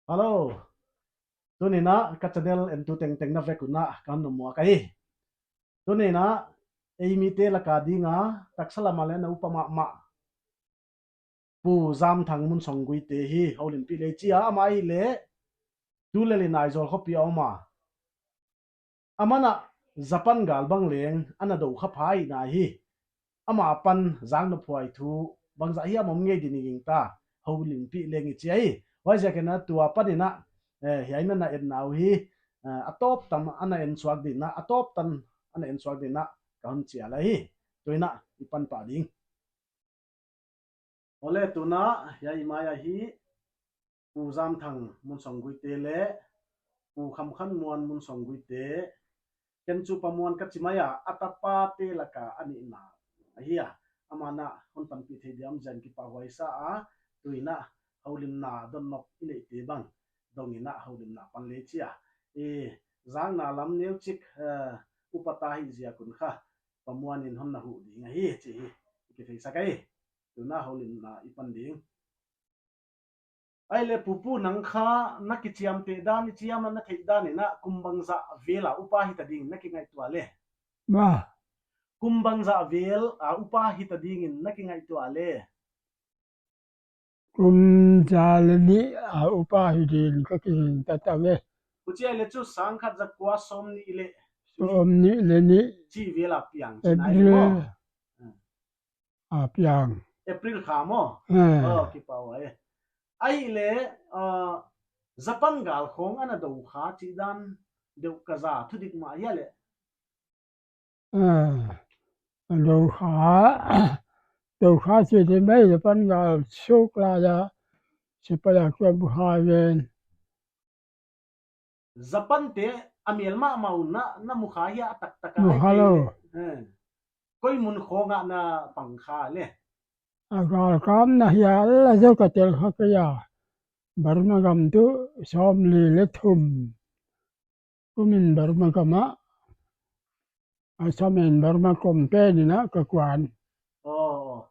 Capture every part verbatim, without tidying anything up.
Hello. Tuni'n a ka channel entu tengteng na vek un a ka hon muak ahi. Tuni'n a ei mite laka ding a taksa lam a leng na upa mahmah Pu Zamthang Munsong Guite hi houlimpih lei chi a, amah ahihleh tulel in Aizawl khopi a om a. Aman a Japan gal bang leng ana dou kha phai na hi. Amah apan zaknop huai thu bangzah hiam om ngei ding i gingta, houlimpih leng i chi ahi. Huaiziakin a tua panin a, eh, hiai na na enna uh hi, eh, a tawp tan ana en suak ding in a, a tawp tan ana en suak ding in a ka hon chial ahi. Tuin a i pan pah ding. Awle, tuna hiai i mai a hi Pu Zamthang Munsong Guite leh Pu Khamkhanmuan Munsong Guite, ken chu Pa Muan ka chi mai a, a tapate laka a nihna ahi a. Aman a hon panpih thei diam chi'n kipahhuai sa a, tuin a houlimna donnop i neihte bang dongin a houlimna pan lei chi a. I zakna lam neuchik, eh, upat ahih ziak un kha Pa Muan in hon na huh ding ahi chih i kitheisak ahi. Tuna houlimna i pan ding. Ahihleh Pu, Pu, nang kha na kichiamteh dan, i chiam a na theih dan in a kum bangzah vel a upa hita ding na kingaihtuah le? Ma. Kum bangzah vel a upa hita dingin na kingaihtuah le? Kum za leh nih a upa hi ding ka kigingta ta ve. Huchi ahihleh chu sangkhat zakua sawmnih leh, sawmnih leh nih chi vel a piang chi nai April maw? A piang. April kha maw? Eh. Oh, kipahhuai. Ahihleh, ah, Japan gal khong ana dou kha chih dan deuh ka za thudik mah hia le? Eh, dou kha, dou kha chih dan mai Japan gal suk lai a, sepaih a kuan bu hai ven. Japan te a mel mahmah un na, na mu kha hia a taktak a? Mu kha lou. Eh. Koi mun khong a na pang kha le? A galkapna hial a zou ka tel kha kei a. Burma gam tuh sawmli leh thum kumin Burma gam a, Assam and Burma kum pen in a ka kuan. Oh, oh.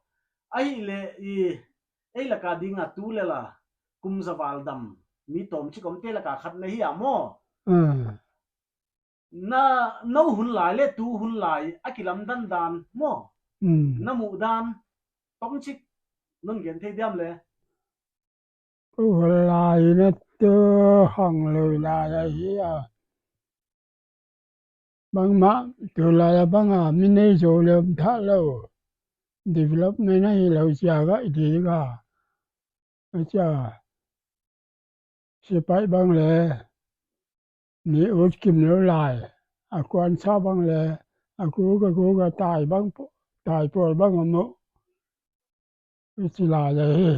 Ahihleh i, ei laka ding a tulel a kum za val dam mi tawmchik omte laka khat na hi a maw? Hmm. Na, nou hun lai leh tu hun lai a kilamdan dan maw? Hmm. Na muh dan tawmchik non gen thei diam le? Kou hun lai na tu hang lui lai ahi a. Bangmah tulai a bang a mi nei zou leh om thei lou. Development ahi lou ziak a i di ka. A chia, sepaih bang leh mi ut kim lou lai. A kuan sa bang leh a kuk a kuk a tai bang po-, tai pawl bang om uh. Huchi lai ahi,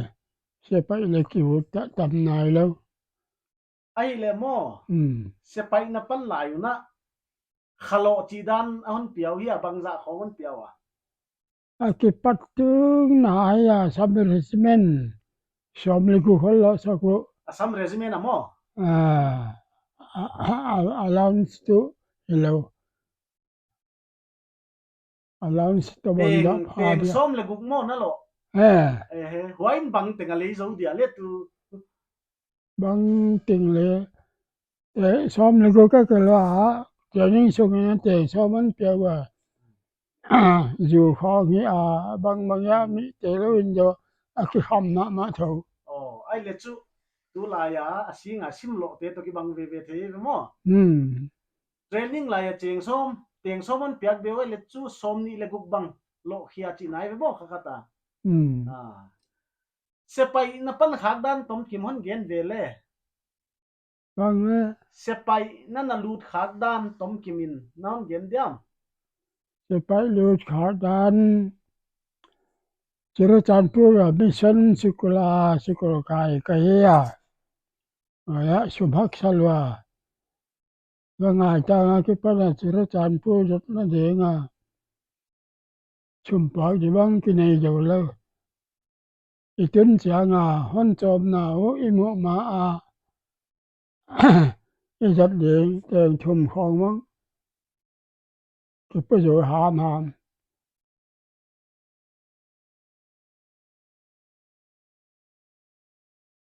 sepaih leh ki ut ta tam nai lou. Ahihleh maw, hmm, sepaih na pan lai un a, khalou chih dan a hon piau hia, bangzah khong hon piau a? A kipat tung na ahi a, Assam Regiment, sawmli guk hon lousak uh. Assam Regiment a maw? Ah, a, a, a, allowance tuh hilou. Allowance toh bang peng, dah pha peng dia. Sawm leh guk maw na lou? Eh. Eh, he, huai in bang teng a lei zou dia le tu? Bang teng leh, eh, sawm leh guk ka ke lou a, training sung in a teng sawm hon piak ua. Zu khong hi a, bang bang a mi te lou in zaw, a kikham mahmah thou. Oh, ahihleh chu, tulai a, a sing a sim lou te toh kibang veve thei ve maw? Hmm. Training lai a cheng sawm, teng sawm hon piak ve ua leh chu sawmnih leh guk bang lou khia chih nai ve maw kha khat a. Hmm. Ah. Sepaih na pan khak dan tomkim hon gen ve le. Bang le. Sepaih na na lut khak dan tomkim in na hon gen diam? Sepaih lut khak dan Churachandpur a mission sikul a sikul kai ka hi a. Huai a sum haksa lua. Ka ngaihtuah a kipan a Churachandpur zotna ding a sum puak di bang kinei zou lou. I tun chiang a hon chawmna uh i muh ma a, i zat ding teng thum khong mang. Kipu zou hamham.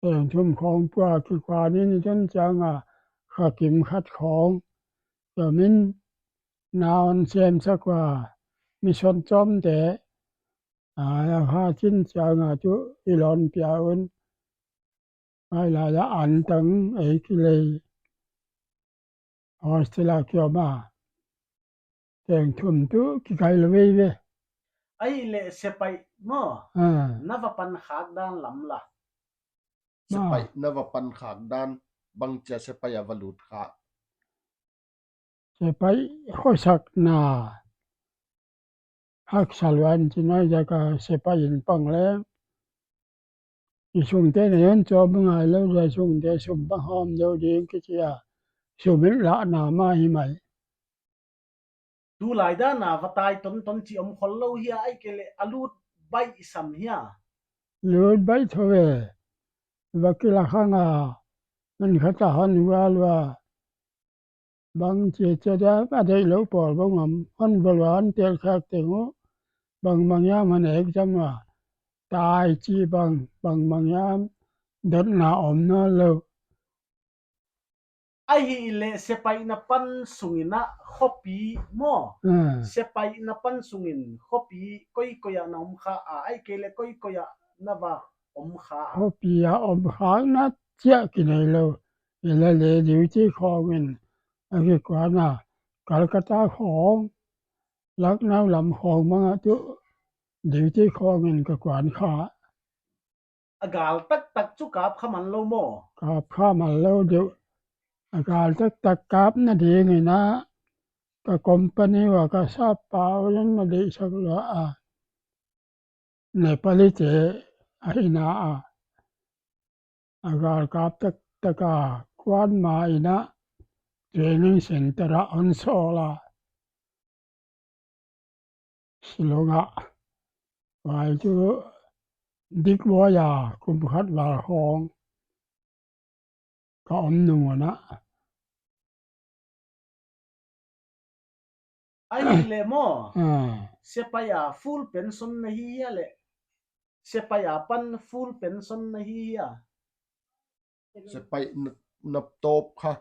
Teng thum khawng pua kikuan in i tun chiang a, kha kim khat khawng, tua min na hon sem sak ua, mission chawm te, a, a kha chin chiang a tu i lon pia un, ai la ya an tang ei kilei, hostel a ki om a. Teng thum tu kikai lou veve. Ahihleh sepaih maw? Ah. Na va pan khak dan lam la. Maw. Sepaih na va pan khak dan, bangchia sepaih a va lut khak. Sepaih khosakna. Haksa luan chin a, ziak a sepaih in pang leng. I sungte na hon chawm ngai lou, zia sungte sum bang hawm deuh ding kichi a. Sum in lahna mah hi mai. Tulai dan a va tai tonton chi om khol lou hia, ahihkeileh a lut baih sam hia? Lut baih thou ve. Va kila khang a, min khat a hon va lua. Bang chi chi dia a deih lou pawl bang om, hon va lua hon tel khak teng uh. Bang bang hiam hon exam a. Tai chi bang, bang bang hiam dotna om nawn lou. Ahihleh sepaih na pan sungin a khopi maw? Hmm. Sepaih na pan sungin khopi koi koi a na om kha a, ahihkeileh koi koi a na va om kha a? Khopi a om khakna chia kinei lou. Ahihleh duty khawng in a kikuan a, Calcutta khawng, Lucknow lam khawng bang a tu duty khawng in ka kuan kha. A gal taktak chu kap kha man lou maw? Kap kha man lou deuh. A gal taktak kapna ding in a, ka company ua ka sap pa un na deihsak lua a, Nepali te a hihna a, a gal kap taktak a kuan ma in a, training center a hon sawl a. Shillong ah. Huai chu dik buai a, kum khat val khawng ka om nung un a. Ahihleh maw? Ah. Sepaih a full pension na hi hia leh? Sepaih a pan full pension na hi hia? Sepaih na, na tawp kha,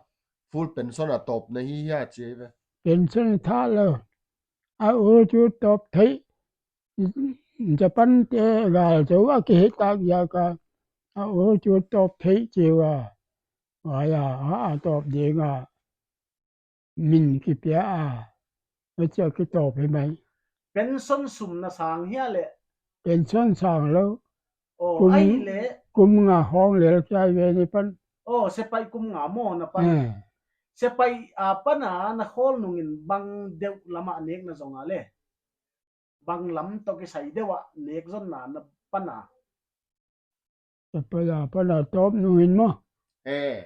full pension a tawp na hi hia chi ve. Pension thak lou. A u chu tawp theih. Japan te gal chauh a kihei tak ziak a. A u chu tawp theih chi ua. Huai a, a, a tawp ding a. Min kipia a, a chia kitawp hi mai. Pension sum na sang hia leh? Pension sang lou. Oh, kum, ahihleh? Kum nga hong lel kia ve ni pan. Oh, sepaih kum nga maw na pan? Eh. Sepaih a pan a na khawl nungin bang deuh lam a nek na zong a leh? Bang lam toh kisai deuh a nek zonna na pan a? Sepaih a pan a tawp nungin maw? Eh.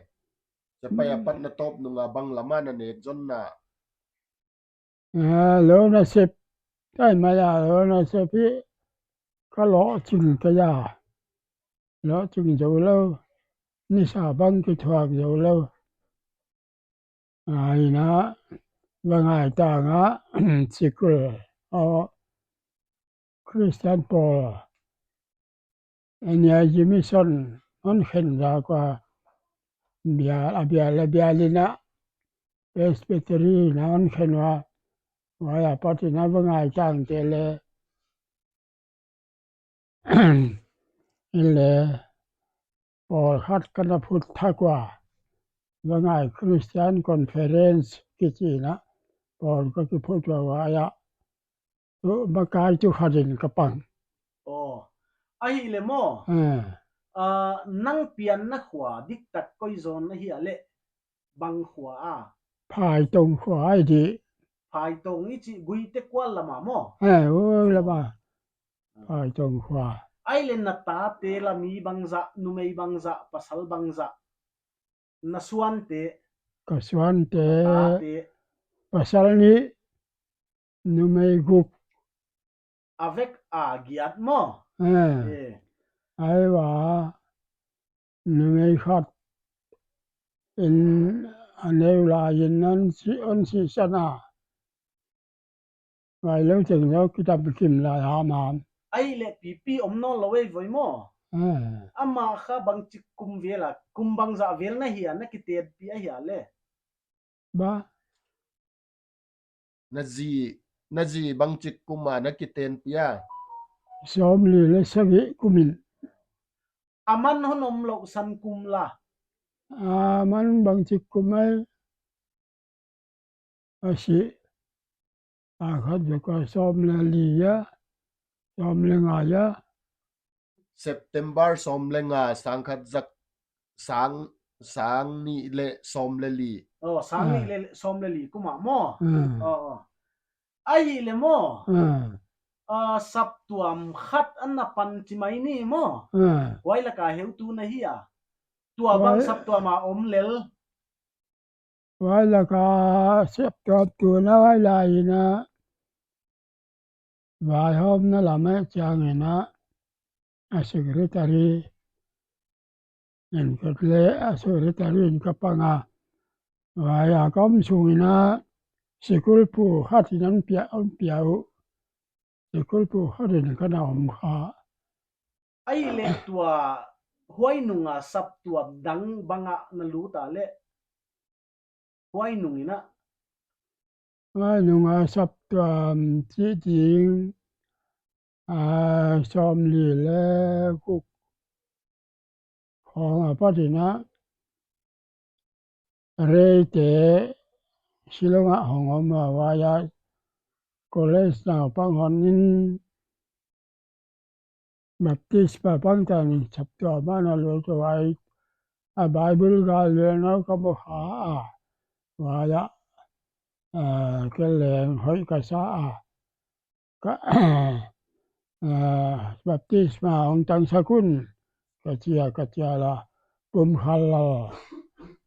Sepaih a pan na tawp nung a bang lam a na nek zonna? Eh, lou nasep. Kai mai a lou nasep hi. Ka lou ching ka ya. Lou ching zou lou. Nisa bang kithuak zou lou. Ahihleh, va ngaitang a, sikul, aw, Christian pawl, N I G mission, hon khen ziak ua, bial, a bial, a bial in a, Presbytery in a hon khen ua, huai apat in a va ngaitang te leh, Ahihleh, pawlkhat ka na phut thak ua, va ngai Christian Conference kichi in a, pawl ka kiphut ua huai a. Tu makai tu khat in ka pang. Oh, ahihleh maw? Eh. Ah, nang pianna khua diktak koi zaw na hia leh? Bang khua a? Phaitong khua ahi di. Phaitong i chih Guite kual lam a maw? Eh, ui lam a. Ah. Phaitong khua. Ahihleh na tate la mi bangzah, numei bangzah, pasal bangzah? Na suante. Ka suante. Na tate. Pasal nih, numei guk. A vek a giat maw? Eh. Eh. Ahi a, numei khat in a neu lai in hon si, hon sihsan a. Ngai lou teng lou kitam kim lai a man. Ahihleh pipi om nawn lou ei voi maw? Ah. Amah kha bangchik kum vel a, kum bangzah vel na hia, na kitenpih ahia le? Ba. Na zi, na zi bangchik kum a na kitenpih a? Sawmli leh sagih kum in. Aman hon omlouh san kum la? Aman bangchik kum ai. A si. A khat zak a sawm leh li a, sawm leh nga a. September sawm leh nga, sang khat zak, sang, sang nih leh sawm leh li. Oh, sang nih leh sawm leh li kum a maw? Hmm. Oh, oh. Ahihleh maw? Hmm. Ah, saptuam khat ana pan chi mai ni maw? Hmm. Huai laka heutu na hia? Tua bang saptuam a om lel. Huai laka saptuam tun a huai lai in a, vaihawmna lam ah chiang in a, a secretary in ka tleh, a secretary in ka pang a. Huai a ka om sung in a, sikul pu khat in hon pia, hon pia uh. Sikul pu khat in ka na om kha. Ahihleh tua huai nung a saptuam dang bang ah na lut a le? Huai nung in a. Huai nung a saptuam chih ding, ah, sawmli leh guk khong apat in a, Reite Shillong ah hong om a, huai a college naupang hon in Baptist pa pang tan in saptuam ah na lut a, huai a Bible gal lel nau ka mu kha a, huai a, ah, ka leng hoih ka sa a. Ka, ah, baptisma hong tangsak un, ka chi a, ka chi a la, Pumkhanlal,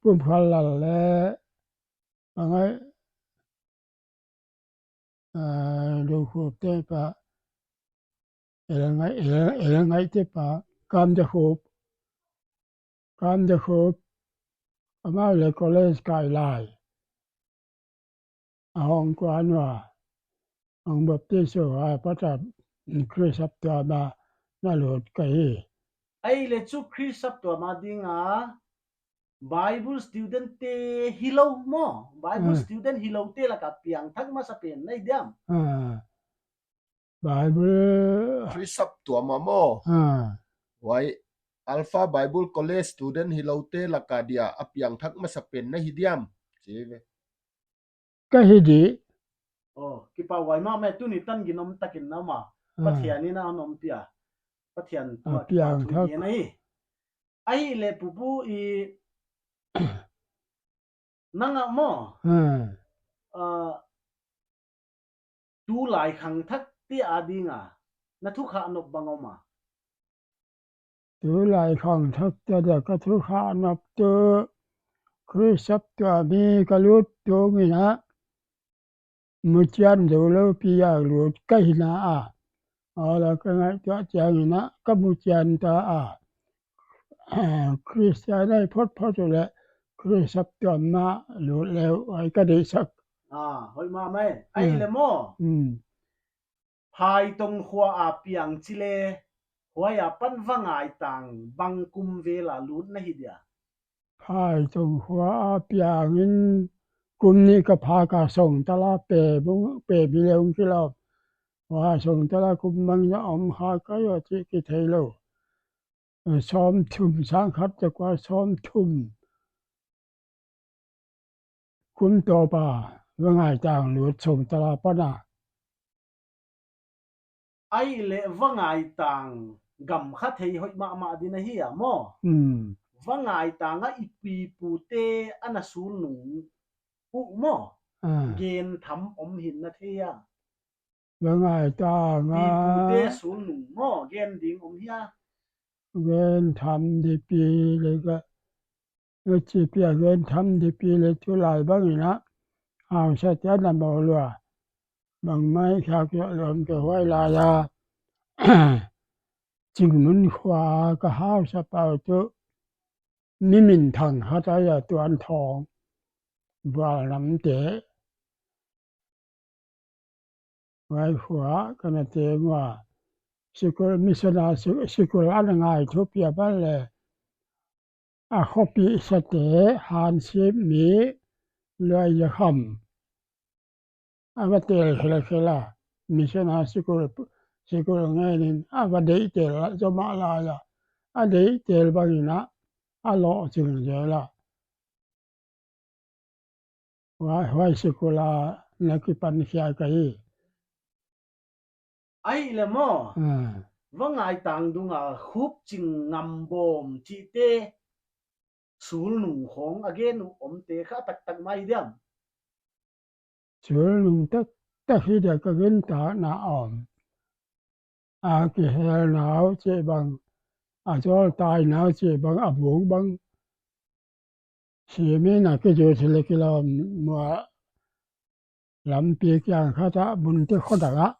Pumkhanlal leh, a ngai, ah, Lukhup te pa, Elngai, El, Elngai te pa, Kamjakhup, Kamjakhup, amah leh college kai lai. A hong kuan ua, hong baptis ua, apat a Khrist saptuam ah na lut ka hi. Ahihleh chu Khrist saptuam a ding a, Bible student te hilou maw? Bible student hiloute laka piangthak masapen na hi diam? Ah. Bible. Khrist saptuam ah maw? Ah. Huai Alpha Bible College student hiloute laka dia a piangthak masapen na hi diam? Chi ve. Ka hi di. Oh, kipahhuai mahmah e, tuni tan ginom takin na om a. Ah. Pathian in a hon ompih a. Pathian tua kipah thu gen ahi. Ahihleh pupu i nang a maw? Hmm. Ah, tulai khangthak te a ding a na thukhak nop bang om a? Tulai khangthak te dia ka thukhak nop tuh Khrist saptuam ah ka lut tung in a, muchian zoulou pi a lut ka hi na a. Aw la ka ngaihtuah chiang in a ka muchian ta a. Christian ahi photphot uleh Khrist saptuam ah lut leh huai ka deihsak. Ah, hoih mahmah e. Ahihleh maw? Hmm. Phaitong khua a piang chi leh, huai apan Vangaitang bang kum vel a lut na hi dia? Phaitong khua a piang in kum nih ka phak a, Songtala pe bung, pe bi leh ung kilawm. Huai Songtala kum bang na om kha ka hi uh chih kitheilou. Sawmthum, sang khat zakua sawmthum kum tawp a Vangaitang lut Songtala pan a. Ahihleh Vangaitang gam kha thei hoih mahmah di na hi a maw? Hmm. Vangaitang a i pi i pu te ana sul nung uh maw? Ah. Gen tham om hi'n na thei a? Vangaitang a. Pi i pu te sul nung maw, gen ding om hia? Gen tham di pi leh ka, ka chi pi a gen tham di pi leh tulai bang in a, hausa te ana mawl ua. Bangmah i khak zoh lawm kei, huai lai a Chingmun khua ka hausa pa uh tuh mi minthang khat ahi a, Tuanthawng, Vualnamte. Huai khua ka na teng ua. sikul, missionary si-, sikul ana ngai thupi a ban le, a khopi sate, Hansip mi, Luai Zakham, a va tel khelkhel a, missionary sikul, sikul ngen in, a va deih tel a, zomah lai a, a deih tel bang in a, a loh ching zel a. Huai, huai sikul a na kipan khia ka hi. Ahihleh maw, ah, va ngaitang dung a Khupching, Ngambawm chihte sulnung khawng a gen uh omte kha taktak mai diam? Sulnung taktak hi dia ka gintakna om. A kihelna uh chih bang, a chawltaina uh chih bang, a buk bang. Simin a kizu thil kilawm mua lampi kiang khat a Bunte kho dang ah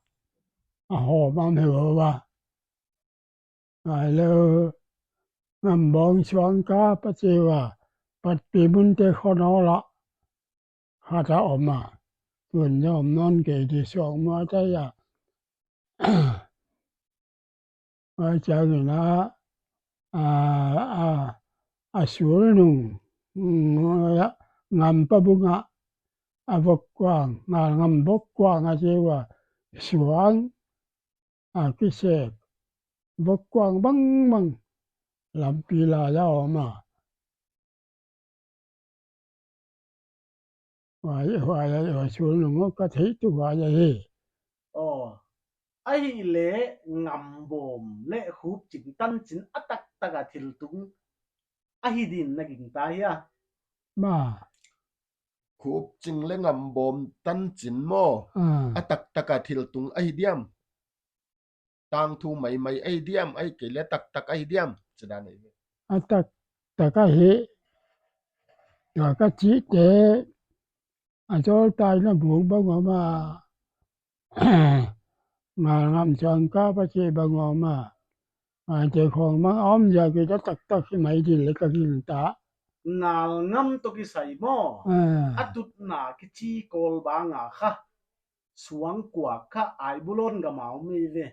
a hawm a mi ua. Ngai leh Ngambawm suang kap a chi ua, Patpi Bunte kho nawl ah khat a om a. Tun zong om nawn kei di suang mua tai a. Huai chiang in a, a, a, a sulnung, mm, Ngampa bung ah, a vokkuang, Ngalngam vokkuang a chi ua, suang a kisep, vokkuang bangbang lampi lai a om a. Huai, huai, huai sulnung ka theih tu huai ahi. Aw, ahihleh Ngambawm leh Khupching tanchin a taktak a thil tung ahi din na gingta hia? Ma. Khupching leh Ngambawm tanchin maw? Ah. A taktak a thil tung ahi diam? Tangthu maimai ahi diam, ahihkeileh taktak ahi diam, chi dan ahi. A taktak ahi. Tua ka chihte, a chawltaina buk bang om a, Ngalngam suang kap a chih bang om a, huaite khawng bang om ziak in a taktak hi mai din leng ka gingta. Ngalngam toh kisai maw? Ah. A tutna kichi kawl bang a kha, suang kuak kha Aibulon gam a om ei ve.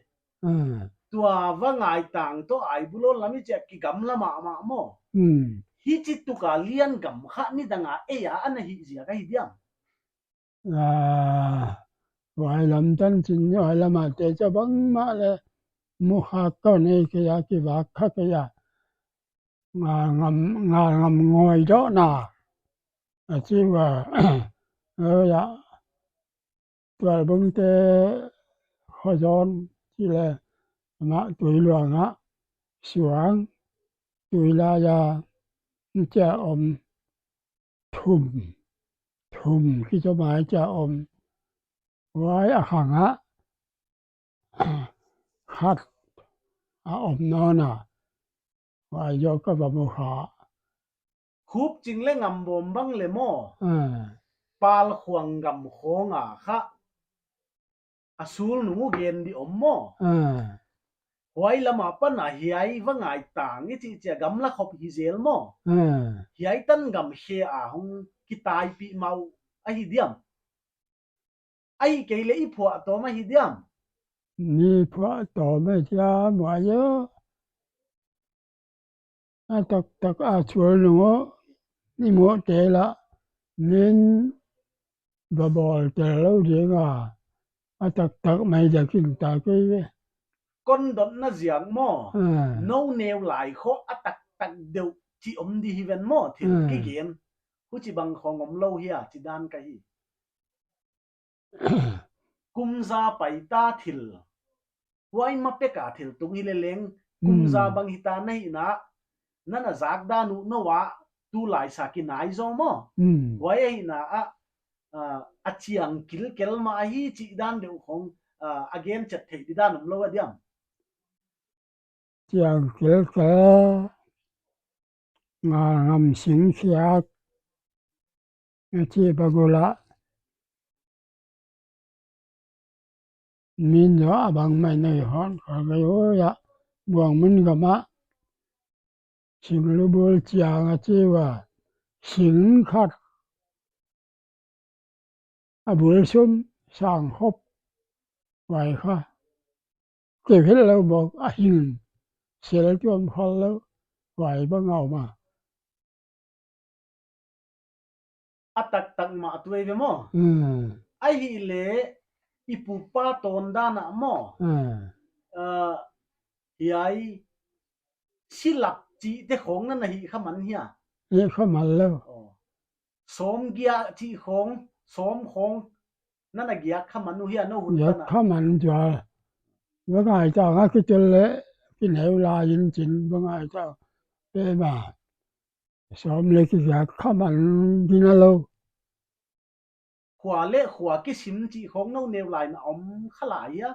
Hmm. Tua va ngaitang toh Aibulon lam i chia kigamla mahmah maw? Hmm. Hichi tuk a lian gam kha nidang a ei a ana hih ziak ahi diam? Ah, huai lam tanchin, huai lam a te cha bangmah leh mu kha ka nei kei a, kivak kha kei a. Ngalngam, Ngalngam ngoi dohna a chi ua, eh, ya, Tualbungte kho zawn chih leh, amah Tuiluang ah suang, tui lai a chia om, thum, thum kichi mai chia om, huai a khang ah khat a om nawn a, huai zoh ka va mu kha. Khupching leh Ngambawm bang leh maw? Ah. Palkhuang gam khawng a kha a sulnung uh gen di om maw? Ah. Huai lam apan a hiai va ngaitang i chih chia gamla khop hi zel maw? Ah. Hiai tan gam khe a hong kitaipih mah uh ahi diam? Ahihkeileh i phuahtawm ahi diam? Ni phuahtawm ahi diam, huai zoh. A taktak a sulnung uh, i muh tel a, min va bawl tel lou ding a, a taktak mai dia ka gingta kei ve. Kon dotna ziak maw? Ah. Nou neu lai khawng a taktak deuh chih om di hi ven maw, thil, ah, kigen. Huchibang khawng om lou hia, chi dan ka hi. Kum za pai ta thil, huai ma pek a thil tung hi leleng, kum za, hmm, bang hita na hihna, na na zak dan uh nou a, tulai sa kinai zaw maw? Hmm. Huai ahihna ah, ah, a chiang kilkel mah ahi chih dan deuh khawng, ah, a gen chet theih di dan om lou a diam? Chiang kilkel, Ngalngam singkhiak, a chih bang uh lah, min zaw a bangmah nei hon kha kei ua, Buangmun gam ah, Singlubul chiang a chi ua, sing khat a bul sum sang khop, huai kha keu hel lou bawk a hing. Sel tuam khol lou. Huai bang a om a. A taktak mah tuai ve maw. Hmm. Ahihleh i pupa tawn dan a maw. Hmm. Ah, hiai silak chihte khong na na hih kha man hia. Hih kha man lou. Oh. Sawm giak chih khong, sawm khong, na na giak kha man uh hia nou hun giak tan a. Kha man zual. Bang ai ta nga ki tel le, ki neu lai in chin bang ai ta. Pe ma. Sawm le ki giak kha man ding a lou. Khua le khua kisim chih khong nou neu lai na om kha lai a.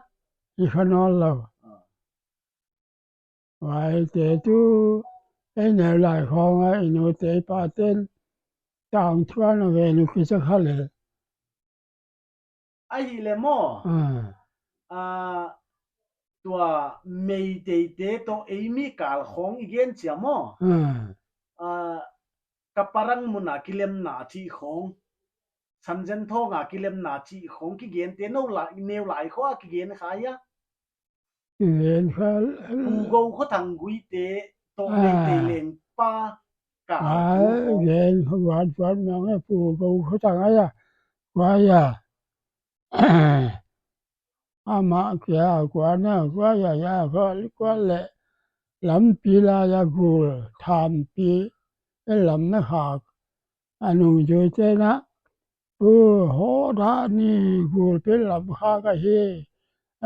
I kha nawn lou. Ah. Huaite tuh, ei neu lai khong a, i nute i paten, tangthuan a ve nu ki sa kha le. Ahihleh maw. Ah. Ah, tua Meiteite toh ei mi kal khong i gen chia maw. Ah. Ah, ka parang mun a kilemna chih khong. Sanzen thong a kilemna chih khong kigente nou lai, neu lai khong a kigen kha hia. Kigen kha. Pu Gou Khua Thang Guite toh ah. Meitei lengpa ka ah, pu khong. Gen kha vat vat mang e Pu Gou Khua Thang ai a. Kua ai a. Amah kia kua na, kua ai a, kua, kua le. Lampi lai a gul, thampi, e lam na khak. A nungzui te na, pu ho da ni gul pe lam khak ahi.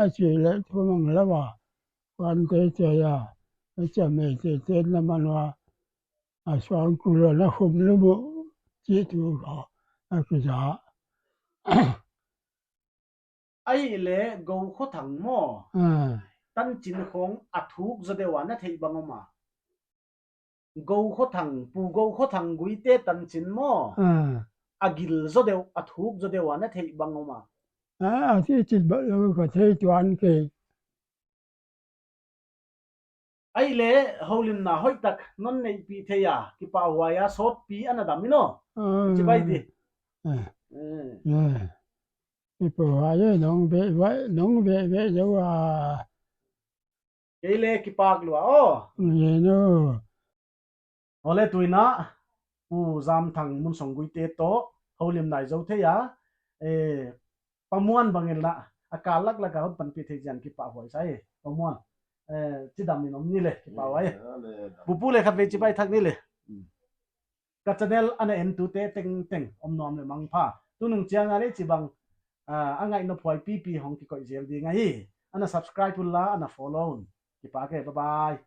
A chi le thu mang lou a. Kuan te che a, a chia Meitei te na man ua. A suang kul na khum lu mu, chi tu kha, a ki za. Ahihleh Gou Khua Thang maw. Ah. Tanchin khong a thuk zaw deuh a na theih bang om a. Gou Khua Thang, Pu Gou Khua Thang Guite tanchin maw. Ah. A gil zaw deuh, a thuk zaw deuh a na theih bang om a. Ah, a chi chi ba lou ka thei tuan kei. Ahihleh, houlimna hoihtak non neihpih thei a, kipahhuai a, sawtpi ana dam in aw. Ah. Chibai di. Ah. Eh. Ah. Kipahhuai e, nong ve, ve, nong ve, ve, zo a. Kei le kipak lua aw. Nge no. Awle tuin a, Pu Zam Thang Mun Song Guite toh, houlimna i zou thei a, eh, Pa Muan bang in la, a kal lak lak a hon panpih thei ziak in kipahhuai sa e, Pa Muan. Eh, chidam in om ni le, kipahhuai. Eh, ale, dam. Pu pu le khatvei chibai thak ni le. Hmm. Ka channel ana entute tengteng, om nuam le mangpha. Tunung chiang a le chibang, ah, a ngaih nop huai pipi hong kikoih zel ding ahi. Ana subscribe un la, ana follow un. Kipak e, bye bye.